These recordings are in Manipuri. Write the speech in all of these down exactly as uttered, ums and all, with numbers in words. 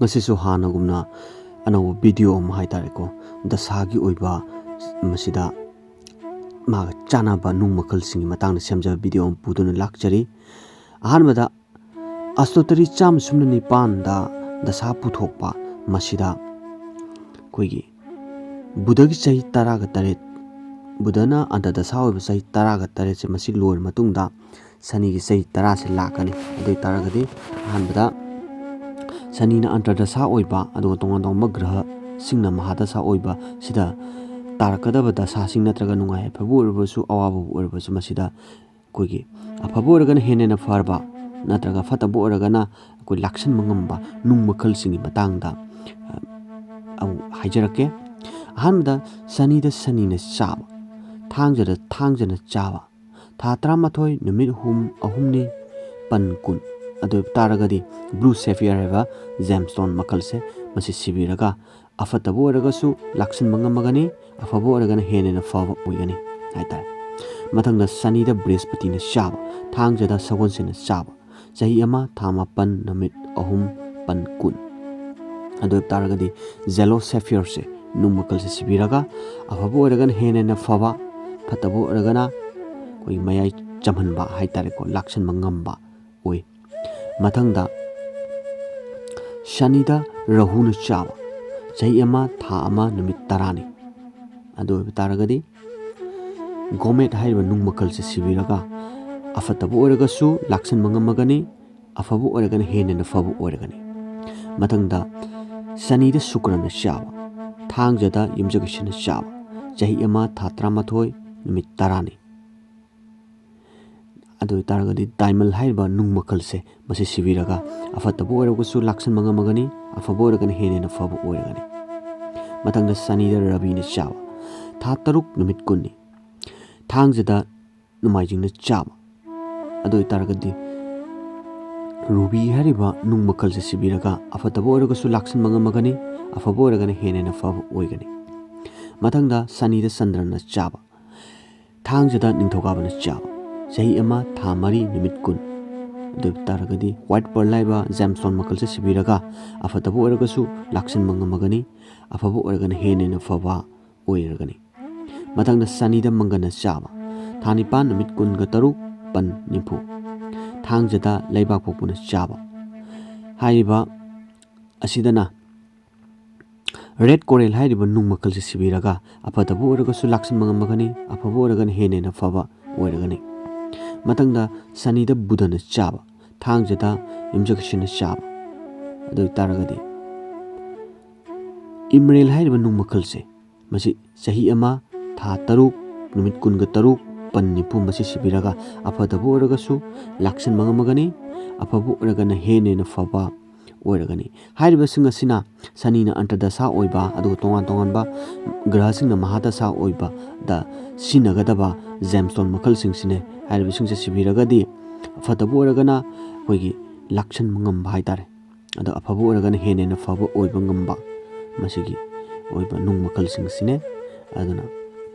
ꯃꯁꯤꯁꯨ ꯍꯥꯟꯅꯒꯨꯝꯅ ꯑꯅꯧꯕ ꯚꯤꯗꯤꯑꯣ ꯑꯃ ꯍꯥꯏꯇꯥꯔꯦꯀꯣ, ꯗꯁꯥꯒꯤ ꯑꯣꯏꯕ ꯃꯁꯤꯗ ꯃꯥꯒ ꯆꯥꯟꯅꯕ ꯅꯨꯡ ꯃꯈꯜꯁꯤꯡꯒꯤ ꯃꯇꯥꯡꯗ ꯁꯦꯝꯖꯕ ꯚꯤꯗꯤꯑꯣ ꯑꯃ ꯄꯨꯗꯨꯅ ꯂꯥꯛꯆꯔꯤ꯫ ꯑꯍꯥꯟꯕꯗ ꯑꯁꯇꯣꯇꯔꯤ ꯆꯥꯝꯃ ꯁꯨꯞꯅ ꯅꯤꯄꯥꯟꯗ ꯗꯁꯥ ꯄꯨꯊꯣꯛꯄ ꯃꯁꯤꯗ ꯑꯩꯈꯣꯏꯒꯤ ꯕꯨꯙꯒꯤ ꯆꯍꯤ ꯇꯔꯥꯒ ꯇꯔꯦꯠ, ꯕꯨꯙꯅ ꯑꯟꯇꯔꯗꯁꯥ ꯑꯣꯏꯕ ꯆꯍꯤ ꯇꯔꯥꯒ ꯇꯔꯦꯠꯁꯦ ꯃꯁꯤ ꯂꯣꯏꯔ ꯃꯇꯨꯡꯗ ꯁꯅꯤꯒꯤ ꯆꯍꯤ ꯇꯔꯥꯁꯦ ꯂꯥꯛꯀꯅꯤ꯫ ꯑꯗꯨ ꯑꯣꯏ ꯇꯥꯔꯒꯗꯤ ꯑꯍꯥꯟꯕꯗ ꯁꯅꯤꯅ ꯑꯟꯇꯔꯗꯁꯥ ꯑꯣꯏꯕ, ꯑꯗꯨꯒ ꯇꯣꯉꯥꯟ ꯇꯣꯉꯥꯟꯕ ꯒ꯭ꯔꯍꯁꯤꯡꯅ ꯃꯍꯥꯗꯁꯥ ꯑꯣꯏꯕ ꯁꯤꯗ ꯇꯥꯔꯛꯀꯗꯕ ꯗꯁꯥꯁꯤꯡ ꯅꯠꯇ꯭ꯔꯒ ꯅꯨꯡꯉꯥꯏ ꯑꯐꯕ ꯑꯣꯏꯔꯕꯁꯨ ꯑꯋꯥꯕꯕꯨ ꯑꯣꯏꯔꯕꯁꯨ ꯃꯁꯤꯗ ꯑꯩꯈꯣꯏꯒꯤ ꯑꯐꯕ ꯑꯣꯏꯔꯒꯅ ꯍꯦꯟꯅ ꯍꯦꯟꯅ ꯐꯔꯕ, ꯅꯠꯇ꯭ꯔꯒ ꯐꯠꯇꯕ ꯑꯣꯏꯔꯒꯅ ꯑꯩꯈꯣꯏ ꯂꯥꯛꯁꯟꯕ ꯉꯝꯕ ꯅꯨꯡ ꯃꯈꯜꯁꯤꯡꯒꯤ ꯃꯇꯥꯡꯗ, ꯑ, ꯑꯃꯨꯛ ꯍꯥꯏꯖꯔꯛꯀꯦ꯫ ꯑꯍꯥꯟꯕꯗ ꯁꯅꯤꯗ ꯁꯅꯤꯅ ꯆꯥꯕ, ꯊꯥꯡꯖꯗ ꯊꯥꯡꯖꯅ ꯆꯥꯕ, ꯊꯥ ꯇꯔꯥꯃꯥꯊꯣꯏ, ꯅꯨꯃꯤꯠ ꯍꯨꯝ-, ꯑꯍꯨꯝꯅꯤ, ꯄꯟ ꯀꯨꯟ꯫ ꯑꯗꯨ ꯑꯣꯏꯕ ꯇꯥꯔꯒꯗꯤ blue sapphire ꯍꯥꯏꯕ gemstone ꯃꯈꯜꯁꯦ ꯃꯁꯤ ꯁꯤꯕꯤꯔꯒ ꯑꯐꯠꯇꯕ ꯑꯣꯏꯔꯒꯁꯨ ꯂꯥꯛꯁꯤꯟꯕ ꯉꯝꯃꯒꯅꯤ, ꯑꯐꯕ ꯑꯣꯏꯔꯒꯅ ꯍꯦꯟꯅ ꯍꯦꯟꯅ ꯐꯕ ꯑꯣꯏꯒꯅꯤ ꯍꯥꯏꯇꯥꯔꯦ꯫ ꯃꯊꯪꯗ ꯁꯅꯤꯗ ꯕ꯭ꯔꯤꯍꯁꯄꯇꯤꯅ ꯆꯥꯕ, ꯊꯥꯡꯖꯗ ꯁꯒꯣꯜꯁꯦꯟꯅ ꯆꯥꯕ, ꯆꯍꯤ ꯑꯃ, ꯊꯥ ꯃꯥꯄꯟ, ꯅꯨꯃꯤꯠ ꯑꯍꯨꯝ, ꯄꯟ ꯀꯨꯟ꯫ ꯑꯗꯨ ꯑꯣꯏꯕ ꯇꯥꯔꯒꯗꯤ yellow sapphireꯁꯦ ꯅꯨꯡ ꯃꯈꯜꯁꯦ ꯁꯤꯕꯤꯔꯒ ꯑꯐꯕ ꯑꯣꯏꯔꯒꯅ ꯍꯦꯟꯅ ꯍꯦꯟꯅ ꯐꯕ, ꯐꯠꯇꯕ ꯑꯣꯏꯔꯒꯅ ꯑꯩꯈꯣꯏꯒꯤ ꯃꯌꯥꯏ ꯆꯝꯍꯟꯕ ꯍꯥꯏꯇꯥꯔꯦꯀꯣ, ꯂꯥꯛꯁꯟꯕ ꯉꯝꯕ ꯑꯣꯏ꯫ ꯃꯊꯪꯗ ꯁꯅꯤꯗ ꯔꯥꯍꯨꯅ ꯆꯥꯕ, ꯆꯍꯤ ꯑꯃ, ꯊꯥ ꯑꯃ, ꯅꯨꯃꯤꯠ ꯇꯔꯥꯅꯤ꯫ ꯑꯗꯨ ꯑꯣꯏꯕ ꯇꯥꯔꯒꯗꯤ ꯒꯣꯃꯦꯠ ꯍꯥꯏꯔꯤꯕ ꯅꯨꯡ ꯃꯈꯜꯁꯦ ꯁꯤꯕꯤꯔꯒ ꯑꯐꯠꯇꯕ ꯑꯣꯏꯔꯒꯁꯨ ꯂꯥꯛꯁꯟꯕ ꯉꯝꯃꯒꯅꯤ, ꯑꯐꯕ ꯑꯣꯏꯔꯒꯅ ꯍꯦꯟꯅ ꯍꯦꯟꯅ ꯐꯕ ꯑꯣꯏꯔꯒꯅꯤ꯫ ꯃꯊꯪꯗ ꯁꯅꯤꯗ ꯁꯨꯀ꯭ꯔꯅ ꯆꯥꯕ, ꯊꯥꯡꯖꯗ ꯌꯨꯝꯖꯀꯩꯁꯅ ꯆꯥꯕ, ꯆꯍꯤ ꯑꯃ, ꯊꯥ ꯇꯔꯥꯃꯥꯊꯣꯏ, ꯅꯨꯃꯤꯠ ꯇꯔꯥꯅꯤ꯫ ꯑꯗꯨ ꯑꯣꯏꯇꯥꯔꯒꯗꯤ diamond ꯍꯥꯏꯔꯤꯕ ꯅꯨꯡ ꯃꯈꯜꯁꯦ ꯃꯁꯤ ꯁꯤꯕꯤꯔꯒ ꯑꯐꯠꯇꯕ ꯑꯣꯏꯔꯒꯁꯨ ꯂꯥꯛꯁꯟꯕ ꯉꯝꯃꯒꯅꯤ, ꯑꯐꯕ ꯑꯣꯏꯔꯒꯅ ꯍꯦꯟꯅ ꯍꯦꯟꯅ ꯐꯕ ꯑꯣꯏꯔꯒꯅꯤ꯫ ꯃꯊꯪꯗ ꯁꯅꯤꯗ ꯔꯕꯤꯅ ꯆꯥꯕ, ꯊꯥ ꯇꯔꯨꯛ, ꯅꯨꯃꯤꯠ ꯀꯨꯟꯅꯤ꯫ ꯊꯥꯡꯖꯗ ꯅꯣꯡꯃꯥꯏꯖꯤꯡꯅ ꯆꯥꯕ꯫ ꯑꯗꯨ ꯑꯣꯏꯇꯥꯔꯒꯗꯤ ꯔꯨꯕꯤ ꯍꯥꯏꯔꯤꯕ ꯅꯨꯡ ꯃꯈꯜꯁꯦ ꯁꯤꯕꯤꯔꯒ ꯑꯐꯠꯇꯕ ꯑꯣꯏꯔꯒꯁꯨ ꯂꯥꯛꯁꯤꯟꯕ ꯉꯝꯃꯒꯅꯤ, ꯑꯐꯕ ꯑꯣꯏꯔꯒꯅ ꯍꯦꯟꯅ ꯍꯦꯟꯅ ꯐꯕ ꯑꯣꯏꯒꯅꯤ꯫ ꯃꯊꯪꯗ ꯁꯅꯤꯗ ꯆꯟꯗ꯭ꯔꯅ ꯆꯥꯕ, ꯊꯥꯡꯖꯗ ꯅꯤꯡꯊꯧꯀꯥꯕꯅ ꯆꯥꯕ, ꯆꯍꯤ ꯑꯃ, ꯊꯥ ꯃꯔꯤ, ꯅꯨꯃꯤꯠ ꯀꯨꯟ꯫ ꯑꯗꯨ ꯑꯣꯏꯕ ꯇꯥꯔꯒꯗꯤ white pearl ꯍꯥꯏꯔꯤꯕ gemstone ꯃꯈꯜꯁꯦ ꯁꯤꯕꯤꯔꯒ ꯑꯐꯠꯇꯕ ꯑꯣꯏꯔꯒꯁꯨ ꯂꯥꯛꯁꯤꯟꯕ ꯉꯝꯃꯒꯅꯤ, ꯑꯐꯕ ꯑꯣꯏꯔꯒꯅ ꯍꯦꯟꯅ ꯍꯦꯟꯅ ꯐꯕ ꯑꯣꯏꯔꯒꯅꯤ꯫ ꯃꯊꯪꯗ ꯁꯅꯤꯗ ꯃꯪꯒꯟꯅ ꯆꯥꯕ, ꯊꯥ ꯅꯤꯄꯥꯟ ꯅꯨꯃꯤꯠ ꯀꯨꯟꯒ ꯇꯔꯨꯛ, ꯄꯟ ꯅꯤꯐꯨ꯫ ꯊꯥꯡꯖꯗ ꯂꯩꯕꯥꯛ ꯄꯣꯛꯄꯅ ꯆꯥꯕ꯫ ꯍꯥꯏꯔꯤꯕ ꯑꯁꯤꯗꯅ red coral ꯍꯥꯏꯔꯤꯕ ꯅꯨꯡ ꯃꯈꯜꯁꯦ ꯁꯤꯕꯤꯔꯒ ꯑꯐꯠꯇꯕ ꯑꯣꯏꯔꯒꯁꯨ ꯂꯥꯛꯁꯤꯟꯕ ꯉꯝꯃꯒꯅꯤ, ꯑꯐꯕ ꯑꯣꯏꯔꯒꯅ ꯍꯦꯟꯅ ꯍꯦꯟꯅ ꯐꯕ ꯑꯣꯏꯔꯒꯅꯤ꯫ ꯃꯊꯪꯗ ꯁꯅꯤꯗ ꯕꯨꯙꯅ ꯆꯥꯕ, ꯊꯥꯡꯖꯗ ꯌꯨꯝꯖꯀꯩꯁꯅ ꯆꯥꯕ꯫ ꯑꯗꯨ ꯑꯣꯏꯇꯥꯔꯒꯗꯤ emerald ꯍꯥꯏꯔꯤꯕ ꯅꯨꯡ ꯃꯈꯜꯁꯦ, ꯃꯁꯤ ꯆꯍꯤ ꯑꯃ, ꯊꯥ ꯇꯔꯨꯛ, ꯅꯨꯃꯤꯠ ꯀꯨꯟꯒ ꯇꯔꯨꯛ, ꯄꯟ ꯅꯤꯐꯨ ꯃꯁꯤ ꯁꯤꯕꯤꯔꯒ ꯑꯐꯠꯇꯕ ꯑꯣꯏꯔꯒꯁꯨ ꯂꯥꯛꯁꯤꯟꯕ ꯉꯝꯃꯒꯅꯤ, ꯑꯐꯕ ꯑꯣꯏꯔꯒꯅ ꯍꯦꯟꯅ ꯍꯦꯟꯅ ꯐꯕ ꯑꯣꯏꯔꯒꯅꯤ꯫ ꯍꯥꯏꯔꯤꯕꯁꯤꯡ ꯑꯁꯤꯅ ꯁꯅꯤꯅ ꯑꯟꯇꯔꯗꯁꯥ ꯑꯣꯏꯕ, ꯑꯗꯨꯒ ꯇꯣꯉꯥꯟ ꯇꯣꯉꯥꯟꯕ ꯒ꯭ꯔꯍꯁꯤꯡꯅ ꯃꯍꯥꯗꯁꯥ ꯑꯣꯏꯕꯗ ꯁꯤꯖꯤꯟꯅꯒꯗꯕ gemstone ꯃꯈꯜꯁꯤꯡꯁꯤꯅꯦ꯫ ꯍꯥꯏꯔꯤꯕꯁꯤꯡꯁꯦ ꯁꯤꯕꯤꯔꯒꯗꯤ ꯑꯐꯠꯇꯕ ꯑꯣꯏꯔꯒꯅ ꯑꯩꯈꯣꯏꯒꯤ ꯂꯥꯛꯁꯤꯟꯕ ꯉꯝꯕ ꯍꯥꯏꯇꯥꯔꯦ꯫ ꯑꯗꯣ ꯑꯐꯕ ꯑꯣꯏꯔꯒꯅ ꯍꯦꯟꯅ ꯍꯦꯟꯅ ꯐꯕ ꯑꯣꯏꯕ ꯉꯝꯕ ꯃꯁꯤꯒꯤ ꯑꯣꯏꯕ ꯅꯨꯡ ꯃꯈꯜꯁꯤꯡ ꯑꯁꯤꯅꯦ꯫ ꯑꯗꯨꯅ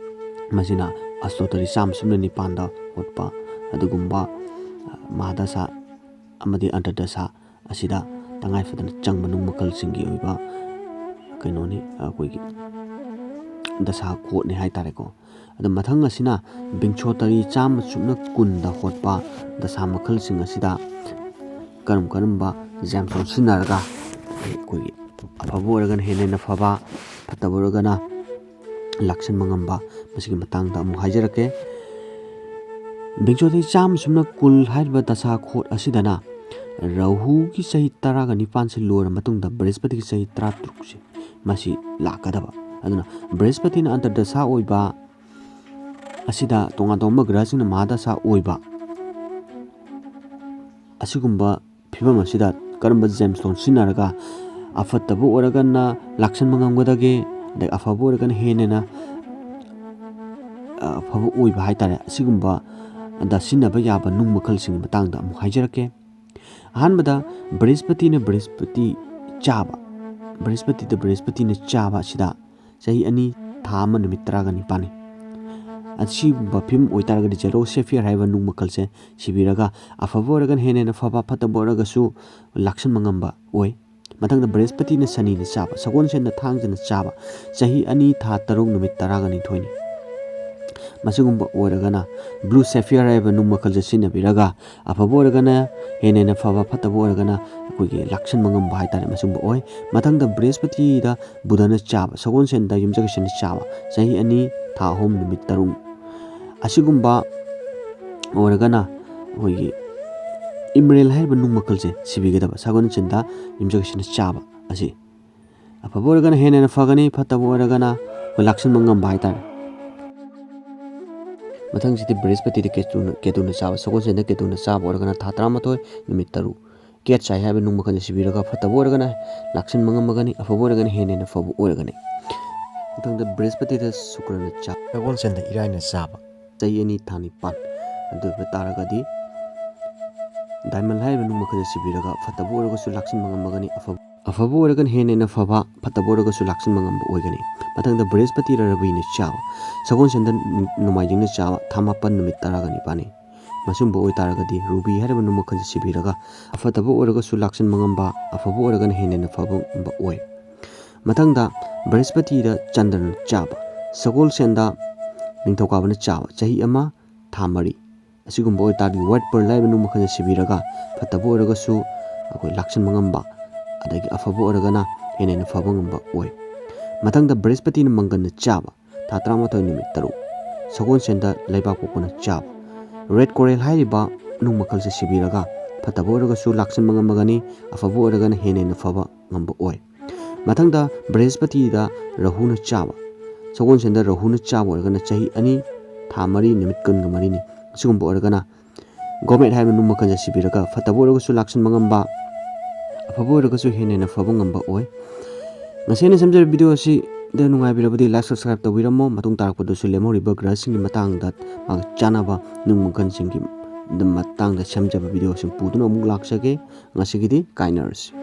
ꯃꯁꯤꯅ ꯑꯁꯇꯣꯇꯔꯤ ꯆꯥꯝꯃ ꯁꯨꯞꯅ ꯅꯤꯄꯥꯟꯗ ꯍꯣꯠꯄ ꯑꯗꯨꯒꯨꯝꯕ ꯃꯍꯥꯗꯁꯥ ꯑꯃꯗꯤ ꯑꯟꯇꯔꯗꯁꯥ ꯑꯁꯤꯗ ꯇꯉꯥꯏ ꯐꯗꯅ ꯆꯪꯕ ꯅꯨꯡ ꯃꯈꯜꯁꯤꯡꯒꯤ ꯑꯣꯏꯕ ꯀꯩꯅꯣꯅꯤ, ꯑꯩꯈꯣꯏꯒꯤ ꯗꯁꯥ ꯈꯣꯠꯅꯤ ꯍꯥꯏꯇꯥꯔꯦꯀꯣ꯫ ꯑꯗꯣ ꯃꯊꯪ ꯑꯁꯤꯅ ꯕꯤꯡꯁꯣꯇꯔꯤ ꯆꯥꯝꯃ ꯁꯨꯞꯅ ꯀꯨꯟꯗ ꯍꯣꯠꯄ ꯗꯁꯥ ꯃꯈꯜꯁꯤꯡ ꯑꯁꯤꯗ ꯀꯔꯝ ꯀꯔꯝꯕ gemstone ꯁꯤꯖꯤꯟꯅꯔꯒ ꯑꯩꯈꯣꯏꯒꯤ ꯑꯐꯕ ꯑꯣꯏꯔꯒꯅ ꯍꯦꯟꯅ ꯍꯦꯟꯅ ꯐꯕ, ꯐꯠꯇꯕ ꯑꯣꯏꯔꯒꯅ ꯂꯥꯛꯁꯤꯟꯕ ꯉꯝꯕ, ꯃꯁꯤꯒꯤ ꯃꯇꯥꯡꯗ ꯑꯃꯨꯛ ꯍꯥꯏꯖꯔꯛꯀꯦ꯫ ꯕꯤꯡꯁꯣꯇꯔꯤ ꯆꯥꯝꯃ ꯁꯨꯞꯅ ꯀꯨꯟ ꯍꯥꯏꯔꯤꯕ ꯗꯁꯥ ꯈꯣꯠ ꯑꯁꯤꯗꯅ ꯔꯥꯍꯨꯒꯤ ꯆꯍꯤ ꯇꯔꯥꯒ ꯅꯤꯄꯥꯟꯁꯤ ꯂꯣꯏꯔ ꯃꯇꯨꯡꯗ ꯕ꯭ꯔꯍꯁꯄꯇꯤꯒꯤ ꯆꯍꯤ ꯇꯔꯥꯇꯔꯨꯛꯁꯦ ꯃꯁꯤ ꯂꯥꯛꯀꯗꯕ꯫ ꯑꯗꯨꯅ ꯕ꯭ꯔꯍꯁꯄꯇꯤꯅ ꯑꯟꯇꯔꯗꯁꯥ ꯑꯣꯏꯕ ꯑꯁꯤꯗ ꯇꯣꯉꯥꯟ ꯇꯣꯉꯥꯟꯕ ꯒ꯭ꯔꯍꯁꯤꯡꯅ ꯃꯍꯥꯗꯁꯥ ꯑꯣꯏꯕ ꯑꯁꯤꯒꯨꯝꯕ ꯐꯤꯕꯝ ꯑꯁꯤꯗ ꯀꯔꯝꯕ gemstone ꯁꯤꯖꯤꯟꯅꯔꯒ ꯑꯐꯠꯇꯕ ꯑꯣꯏꯔꯒꯅ ꯂꯥꯛꯁꯤꯟꯕ ꯉꯝꯒꯗꯒꯦ, ꯑꯗꯩ ꯑꯐꯕ ꯑꯣꯏꯔꯒꯅ ꯍꯦꯟꯅ ꯍꯦꯟꯅ, ꯑ, ꯑꯐꯕ ꯑꯣꯏꯕ ꯍꯥꯏꯇꯥꯔꯦ, ꯑꯁꯤꯒꯨꯝꯕ ꯗ ꯁꯤꯖꯤꯟꯅꯕ ꯌꯥꯕ ꯅꯨꯡ ꯃꯈꯜꯁꯤꯡꯒꯤ ꯃꯇꯥꯡꯗ ꯑꯃꯨꯛ ꯍꯥꯏꯖꯔꯛꯀꯦ꯫ ꯑꯍꯥꯟꯕꯗ ꯕ꯭ꯔꯍꯁꯄꯇꯤꯅ ꯕ꯭ꯔꯍꯁꯄꯇꯤ ꯆꯥꯕ, ꯕ꯭ꯔꯍꯁꯄꯇꯤꯗ ꯕ꯭ꯔꯍꯁꯄꯇꯤꯅ ꯆꯥꯕ ꯑꯁꯤꯗ ꯆꯍꯤ ꯑꯅꯤ, ꯊꯥ ꯑꯃ, ꯅꯨꯃꯤꯠ ꯇꯔꯥꯒ ꯅꯤꯄꯥꯜꯅꯤ꯫ ꯑꯁꯤꯒꯨꯝꯕ ꯐꯤꯕꯝ ꯑꯣꯏꯇꯥꯔꯒꯗꯤ ꯖꯦꯂꯣ ꯁꯦꯐꯤꯌꯔ ꯍꯥꯏꯔꯤꯕ ꯅꯨꯡ ꯃꯈꯜꯁꯦ ꯁꯤꯕꯤꯔꯒ ꯑꯐꯕ ꯑꯣꯏꯔꯒꯅ ꯍꯦꯟꯅ ꯍꯦꯟꯅ ꯐꯕ, ꯐꯠꯇꯕ ꯑꯣꯏꯔꯒꯁꯨ ꯂꯥꯛꯁꯟꯕ ꯉꯝꯕ ꯑꯣꯏ꯫ ꯃꯊꯪꯗ ꯕ꯭ꯔꯍꯁꯄꯇꯤꯅ ꯁꯅꯤꯅ ꯆꯥꯕ, ꯁꯒꯣꯜꯁꯦꯟꯗ ꯊꯥꯡꯖꯅ ꯆꯥꯕ, ꯆꯍꯤ ꯑꯅꯤ, ꯊꯥ ꯇꯔꯨꯛ, ꯅꯨꯃꯤꯠ ꯇꯔꯥꯅꯤꯊꯣꯏꯅꯤ꯫ ꯃꯁꯤꯒꯨꯝꯕ ꯑꯣꯏꯔꯒꯅ ꯕ꯭ꯂꯨ ꯁꯦꯐꯤꯌꯔ ꯍꯥꯏꯔꯤꯕ ꯅꯨꯡ ꯃꯈꯜꯁꯦ ꯁꯤꯖꯤꯟꯅꯕꯤꯔꯒ ꯑꯐꯕ ꯑꯣꯏꯔꯒꯅ ꯍꯦꯟꯅ ꯍꯦꯟꯅ ꯐꯕ, ꯐꯠꯇꯕ ꯑꯣꯏꯔꯒꯅ ꯑꯩꯈꯣꯏꯒꯤ ꯂꯥꯛꯁꯟꯕ ꯉꯝꯕ ꯍꯥꯏꯇꯥꯔꯦ꯫ ꯃꯁꯤꯒꯨꯝꯕ ꯑꯣꯏ꯫ ꯃꯊꯪꯗ ꯕ꯭ꯔꯍꯁꯄꯇꯤꯗ ꯕꯨꯙꯅ ꯆꯥꯕ, ꯁꯒꯣꯜꯁꯦꯟꯗ ꯌꯨꯝꯖꯀꯩꯁꯅ ꯆꯥꯕ, ꯆꯍꯤ ꯑꯅꯤ, ꯊꯥ ꯑꯍꯨꯝ, ꯅꯨꯃꯤꯠ ꯇꯔꯨꯛ꯫ ꯑꯁꯤꯒꯨꯝꯕ ꯑꯣꯏꯔꯒꯅ ꯑꯩꯈꯣꯏꯒꯤ ꯏꯃꯔꯦꯜ ꯍꯥꯏꯔꯤꯕ ꯅꯨꯡ ꯃꯈꯜꯁꯦ ꯁꯤꯕꯤꯒꯗꯕ, ꯁꯒꯣꯜꯁꯦꯟꯗ ꯌꯨꯝꯖꯀꯩꯁꯅ ꯆꯥꯕ ꯑꯁꯤ꯫ ꯑꯐꯕ ꯑꯣꯏꯔꯒꯅ ꯍꯦꯟꯅ ꯍꯦꯟꯅ ꯐꯒꯅꯤ, ꯐꯠꯇꯕ ꯑꯣꯏꯔꯒꯅ ꯑꯩꯈꯣꯏ ꯂꯥꯛꯁꯟꯕ ꯉꯝꯕ ꯍꯥꯏꯇꯥꯔꯦ꯫ ꯃꯊꯪꯁꯤꯗꯤ ꯕ꯭ꯔꯍꯁꯄꯇꯤꯗ ꯀꯦꯇꯨꯅ, ꯀꯦꯇꯨꯅ ꯆꯥꯕ, ꯁꯒꯣꯜꯁꯦꯟꯗ ꯀꯦꯇꯨꯅ ꯆꯥꯕ ꯑꯣꯏꯔꯒꯅ ꯊꯥ ꯇꯔꯥꯃꯥꯊꯣꯏ, ꯅꯨꯃꯤꯠ ꯇꯔꯨꯛ꯫ ꯀꯦꯠꯁ ꯑꯥꯏ ꯍꯥꯏꯕ ꯅꯨꯡ ꯃꯈꯜꯁꯦ ꯁꯤꯕꯤꯔꯒ ꯐꯠꯇꯕ ꯑꯣꯏꯔꯒꯅ ꯂꯥꯛꯁꯟꯕ ꯉꯝꯃꯒꯅꯤ, ꯑꯐꯕ ꯑꯣꯏꯔꯒꯅ ꯍꯦꯟꯅ ꯍꯦꯟꯅ ꯐꯕ ꯑꯣꯏꯔꯒꯅꯤ꯫ ꯃꯊꯪꯗ ꯕ꯭ꯔꯍꯁꯄꯇꯤꯗ ꯁꯨꯀ꯭ꯔꯅ ꯆꯥꯕ, ꯁꯒꯣꯜꯁꯦꯟꯗ ꯏꯔꯥꯏꯅ ꯆꯥꯕ, ꯆꯍꯤ ꯑꯅꯤ, ꯊꯥ ꯅꯤꯄꯥꯟ꯫ ꯑꯗꯨ ꯑꯣꯏꯕ ꯇꯥꯔꯒꯗꯤ ꯗꯥꯏꯃꯟ ꯍꯥꯏꯔꯤꯕ ꯅꯨꯡ ꯃꯈꯜꯁꯦ ꯁꯤꯕꯤꯔꯒ ꯐꯠꯇꯕ ꯑꯣꯏꯔꯒꯁꯨ ꯂꯥꯛꯁꯟꯕ ꯉꯝꯃꯒꯅꯤ, ꯑꯐꯕ, ꯑꯐꯕ ꯑꯣꯏꯔꯒꯅ ꯍꯦꯟꯅ ꯍꯦꯟꯅ ꯐꯕ, ꯐꯠꯇꯕ ꯑꯣꯏꯔꯒꯁꯨ ꯂꯥꯛꯁꯟꯕ ꯉꯝꯕ ꯑꯣꯏꯒꯅꯤ꯫ ꯃꯊꯪꯗ ꯕ꯭ꯔꯍꯁꯄꯇꯤꯗ ꯔꯕꯤꯅ ꯆꯥꯕ, ꯁꯒꯣꯜꯁꯦꯟꯗ ꯅꯣꯡꯃꯥꯏꯖꯤꯡꯅ ꯆꯥꯕ, ꯊꯥ ꯃꯥꯄꯟ, ꯅꯨꯃꯤꯠ ꯇꯔꯥꯒ ꯅꯤꯄꯥꯟꯅꯤ꯫ ꯃꯁꯤꯒꯨꯝꯕ ꯑꯣꯏꯇꯥꯔꯒꯗꯤ ꯔꯨꯕꯤ ꯍꯥꯏꯔꯤꯕ ꯅꯨꯡ ꯃꯈꯜꯁꯦ ꯁꯤꯕꯤꯔꯒ ꯑꯐꯠꯇꯕ ꯑꯣꯏꯔꯒꯁꯨ ꯂꯥꯛꯁꯟꯕ ꯉꯝꯕ, ꯑꯐꯕ ꯑꯣꯏꯔꯒꯅ ꯍꯦꯟꯅ ꯍꯦꯟꯅ ꯐꯕ ꯉꯝꯕ ꯑꯣꯏ꯫ ꯃꯊꯪꯗ ꯕ꯭ꯔꯍꯁꯄꯇꯤꯗ ꯆꯟꯗ꯭ꯔꯅ ꯆꯥꯕ, ꯁꯒꯣꯜꯁꯦꯟꯗ ꯅꯤꯡꯊꯧꯀꯥꯕꯅ ꯆꯥꯕ, ꯆꯍꯤ ꯑꯃ, ꯊꯥ ꯃꯔꯤ꯫ ꯑꯁꯤꯒꯨꯝꯕ ꯑꯣꯏꯇꯥꯔꯗꯤ ꯋꯥꯏꯠ ꯄꯔꯜ ꯍꯥꯏꯔꯤꯕ ꯅꯨꯡ ꯃꯈꯜꯁꯦ ꯁꯤꯕꯤꯔꯒ ꯐꯠꯇꯕ ꯑꯣꯏꯔꯒꯁꯨ ꯑꯩꯈꯣꯏ ꯂꯥꯛꯁꯟꯕ ꯉꯝꯕ, ꯑꯗꯒꯤ ꯑꯐꯕ ꯑꯣꯏꯔꯒꯅ ꯍꯦꯟꯅ ꯍꯦꯟꯅ ꯐꯕ ꯉꯝꯕ ꯑꯣꯏ꯫ ꯃꯊꯪꯗ ꯕ꯭ꯔꯍꯁꯄꯇꯤꯅ ꯃꯪꯒꯟꯅ ꯆꯥꯕ, ꯊꯥ ꯇꯔꯥꯃꯥꯊꯣꯏ, ꯅꯨꯃꯤꯠ ꯇꯔꯨꯛ꯫ ꯁꯒꯣꯜꯁꯦꯟꯗ ꯂꯩꯕꯥꯛꯄꯣꯛꯄꯅ ꯆꯥꯕ꯫ ꯔꯦꯗ ꯀꯣꯔꯦꯜ ꯍꯥꯏꯔꯤꯕ ꯅꯨꯡ ꯃꯈꯜꯁꯦ ꯁꯤꯕꯤꯔꯒ ꯐꯠꯇꯕ ꯑꯣꯏꯔꯒꯁꯨ ꯂꯥꯛꯁꯟꯕ ꯉꯝꯃꯒꯅꯤ, ꯑꯐꯕ ꯑꯣꯏꯔꯒꯅ ꯍꯦꯟꯅ ꯍꯦꯟꯅ ꯐꯕ ꯉꯝꯕ ꯑꯣꯏ꯫ ꯃꯊꯪꯗ ꯕ꯭ꯔꯍꯁꯄꯇꯤꯗ ꯔꯥꯍꯨꯅ ꯆꯥꯕ꯫ ꯁꯒꯣꯜꯁꯦꯟꯗ ꯔꯥꯍꯨꯅ ꯆꯥꯕ ꯑꯣꯏꯔꯒꯅ ꯆꯍꯤ ꯑꯅꯤ, ꯊꯥ ꯃꯔꯤ, ꯅꯨꯃꯤꯠ ꯀꯨꯟꯒ ꯃꯔꯤꯅꯤ꯫ ꯑꯁꯤꯒꯨꯝꯕ ꯑꯣꯏꯔꯒꯅ ꯒꯣꯃꯦꯠ ꯍꯥꯏꯕ ꯅꯨꯡ ꯃꯈꯜꯁꯦ ꯁꯤꯕꯤꯔꯒ ꯐꯠꯇꯕ ꯑꯣꯏꯔꯒꯁꯨ ꯂꯥꯛꯁꯟꯕ ꯉꯝꯕ, ꯑꯐꯕ ꯑꯣꯏꯔꯒꯁꯨ ꯍꯦꯟꯅ ꯍꯦꯟꯅ ꯐꯕ ꯉꯝꯕ ꯑꯣꯏ꯫ ꯉꯁꯤ ꯑꯩꯅ ꯁꯦꯝꯖꯔꯤꯕ ꯚꯤꯗꯤꯑꯣ ꯑꯁꯤꯗ ꯅꯨꯡꯉꯥꯏꯕꯤꯔꯕꯗꯤ ꯂꯥꯏꯛ, ꯁꯕꯁꯀ꯭ꯔꯥꯏꯕ ꯇꯧꯕꯤꯔꯝꯃꯣ꯫ ꯃꯇꯨꯡ ꯇꯥꯔꯛꯄꯗꯁꯨ ꯂꯦꯝꯍꯧꯔꯤꯕ ꯒ꯭ꯔꯍꯁꯤꯡꯒꯤ ꯃꯇꯥꯡꯗ, ꯃꯥꯒ ꯆꯥꯟꯅꯕ ꯅꯨꯡ ꯃꯈꯜꯁꯤꯡꯒꯤ ꯃꯇꯥꯡꯗ ꯁꯦꯝꯖꯕ ꯚꯤꯗꯤꯑꯣꯁꯤꯡ ꯄꯨꯗꯨꯅ ꯑꯃꯨꯛ ꯂꯥꯛꯆꯒꯦ꯫ ꯉꯁꯤꯒꯤꯗꯤ ꯀꯥꯏꯅꯔꯁꯤ꯫